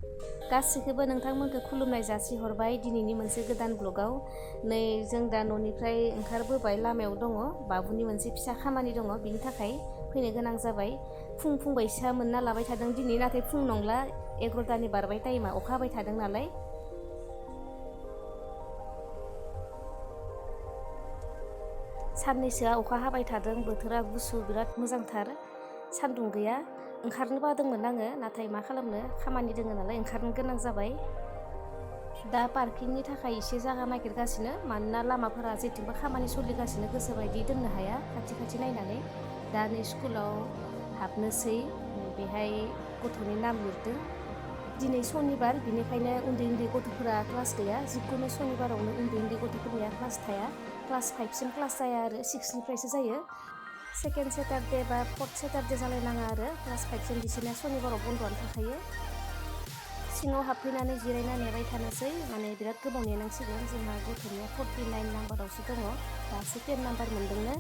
गासैखौबो नोंथांमोनखौ खुलुमनाय जासिहरबाय दिनैनि मोनसे गोदान ब्लगाव। नै जों दा न'निफ्राय ओंखारबोबाय, लामायाव दङ, बाबुनि मोनसे फिसा खामानि दङ, बिनि थाखाय फैनो गोनां जाबाय। फुं बायसा मोनना लाबाय थादों दिनै, नाथाय फुं नंला, 11टानि बारबाय टाइमा, अखा हाबाय थादों नालाय। साननैसोआ अखा हाबाय थादों, बोथोरा गुसु बिराद मोजांथार, सान्दुं गैया। ओंखारनो बादोंमोन आङो, नाथाय मा खालामनो, खामानि दङ नालाय ओंखारनो गोनां जाबाय। दा पार्किंनि थाखाय एसे जायगा नागिरगासिनो, मानोना लामाफोरा जेथिंबो खामानि सोलिगासिनो, गोसोबायदि दोननो हाया खाथि खाथि नायनानै। दा नै स्कुलाव हाबनोसै, बेहाय गथ'नि नाम लिरदों। दिनै सनिबार, बिनिखायनो उन्दै उन्दै गथ'फोरा क्लास गैया। जिखुनु सनिबारावनो उन्दै उन्दै गथ'फोरनिया क्लास थाया, क्लास 5सिम क्लास जाया आरो 6निफ्रायसो जायो। सेकेन्ड सेटारडे बा फर्थ सेटारडे जालायनाङा आरो क्लास 5सिम बिसोरनिया सनिबाराव बन्द'आनो थाखायो। सिङाव हाबफैनानै जिरायना नेबाय थानोसै, माने बिराद गोबाव नेनांसिगोन। जोंहा गथ'निया 49 नाम्बारावसो दङ, दासो 10 नाम्बार मोनदोंनो,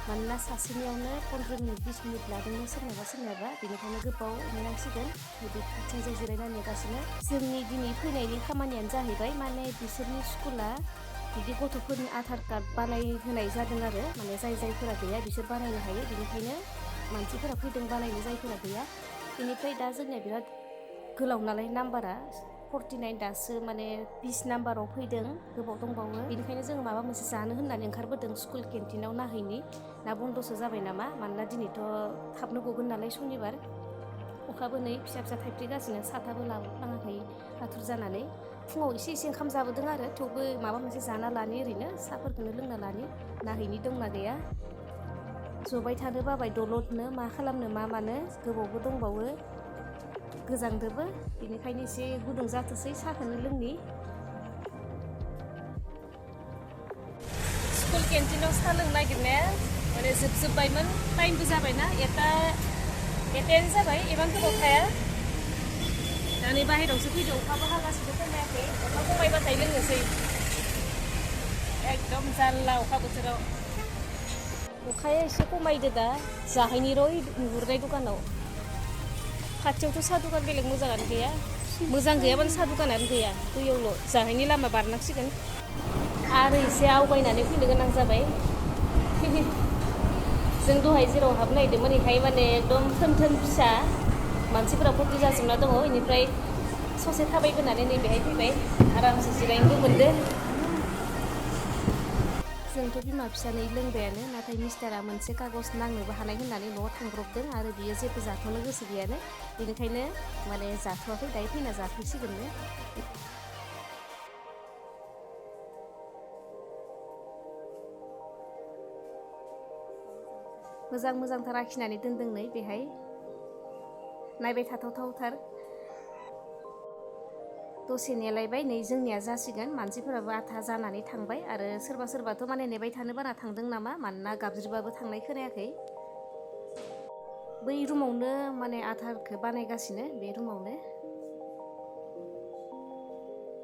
मानोना सासेनियावनो 15 मिनिट 20 मिनिट लादोंनो सोरनियाबा, बेनिखायनो गोबाव नेनांसिगोन। बिदि खाथियाव जिरायना नेगासिनो। जोंनि दिनै फैनायनि खामानियानो जाहैबाय, माने बिसोरनि स्कुला बिदि गथ'फोरनि आधार कार्ड बानायहोनाय जादों आरो, माने जायफोरा गैया बिसोर बानायनो हायो, बेनिखायनो मानसिफोरा फैदों बानायनो, जायफोरा गैया। बेनिफ्राय दा जोंनिया बिराद गोलाव नालाय नाम्बारा, 49, दासो माने 20 नाम्बाराव फैदों, गोबाव दंबावो। बेनिखायनो जोङो माबा मोनसे जानो होननानै ओंखारबोदों, स्कुल केन्टिनाव नायहैनि ना बन्द'सो जाबाय नामा, मानोना दिनैथ' थाबनो गगोन नालाय सनिबार। अखाबो नै फिसा फिसा थाइफ्रिगासिनो, साथाबो लाबोफ्लाङाखै हाथुर जानानै। फुङाव एसे ओंखाम जाबोदों आरो, थेवबो माबा मोनसे जाना लानि, ओरैनो साहाफोरखौनो लोंना लानि, नायहैनि दंना गैया। जबाय थानो बाबाय दलदनो, मा खालामनो मा मानो, गोबावबो दंबावो, गोजांदोबो, बेनिखायनो एसे गुदुं जाथोंसै, साहाखौनो लोंनि। स्कुल केन्टिनाव साहा लोंनो नागिरनाया माने जोबजोब्बायमोन, टाइमबो जाबायना, एटायानो जाबाय, एमान गोबाव थाया। दा नै बाहेरायावसो फैदों, अखाबो हागासिनो, खमायाखै, अखा खमायबाथाय लोंनोसै। एकदम जारला अखा बोथोराव। अखाया एसे खमायदो दा, जाहैनि र' नुहुरनाय दखानाव। खाथियावथ' साहा दखान बेलेग मोजाङानो गैया, मोजां गैयाबानो साहा दखानानो गैया, बैयावल' जाहैनि लामा बारनांसिगोन। आरो एसे आवगायनानै फैनो गोनां जाबाय। जों दहाय जेराव हाबनो नागिरदोंमोन, बेहाय माने एकदम थोन फिसा, मानसिफोरा भर्ति जाजोबना दङ। बेनिफ्राय ससे थाबायबोनानै नै बेहाय फैबाय, आरामसे जिरायनोबो मोनदो। जोंथ' बिमा फिसानै लोंबायानो, नाथाय मिस्टारा मोनसे कागज नांनोबो हानाय होननानै न'आव थांब्रबदों, आरो बियो जेबो जाथ'नो गोसो गैयानो, बेनिखायनो माने जाथ'वाखै, दायो फैना जाफैसिगोननो। मोजांथार आखिनानै दोनदों नै बेहाय, नायबाय थाथावथार। दसे नेलायबाय, नै जोंनिया जासिगोन, मानसिफोराबो आधा जानानै थांबाय, आरो सोरबाथ' माने नेबाय थानो बारा थांदों नामा, मानोना गाबज्रिबाबो थांनाय खोनायाखै। बै रुमावनो माने आधारखौ बानायगासिनो, बे रुमावनो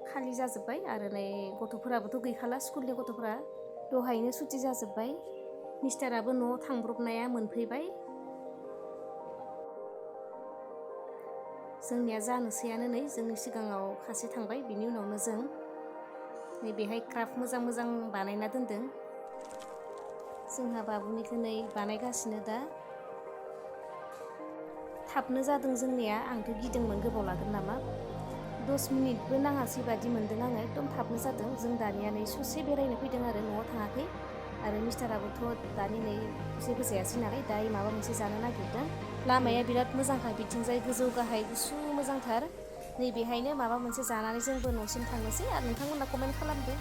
खालि जाजोब्बाय। आरो नै गथ'फोराबोथ' गैखाला, स्कुलनि गथ'फोरा दहायनो सुथि जाजोब्बाय। मिस्टाराबो न'आव थांब्रबनाया मोनफैबाय। जोंनिया जानोसैयानो, नै जोंनि सिगाङाव खासे थांबाय, बिनि उनावनो जों। नै बेहाय क्राफ्ट मोजां बानायना दोनदों। जोंहा बाबुनिखौ नै बानायगासिनो दा। थाबनो जादों जोंनिया, आंथ' गिदोंमोन गोबाव लागोन नामा, 10 मिनिटबो नाङासै बादि मोनदों आङो, एकदम थाबनो जादों। जों दानिया नै ससे बेरायनो फैदों आरो, न'आव थाङाखै। आरो मिस्टाराबोथ' दानि नै जेबो जायासै नालाय, दायो माबा मोनसे जानो नागिरदों। लामाया बिराद मोजांखा, बिथिंजाय गोजौ गाहाय गुसु मोजांथार। नै बेहायनो माबा मोनसे जानानै जोंबो न'सिम थांनोसै। आरो नोंथांमोना कमेन्ट खालामदो।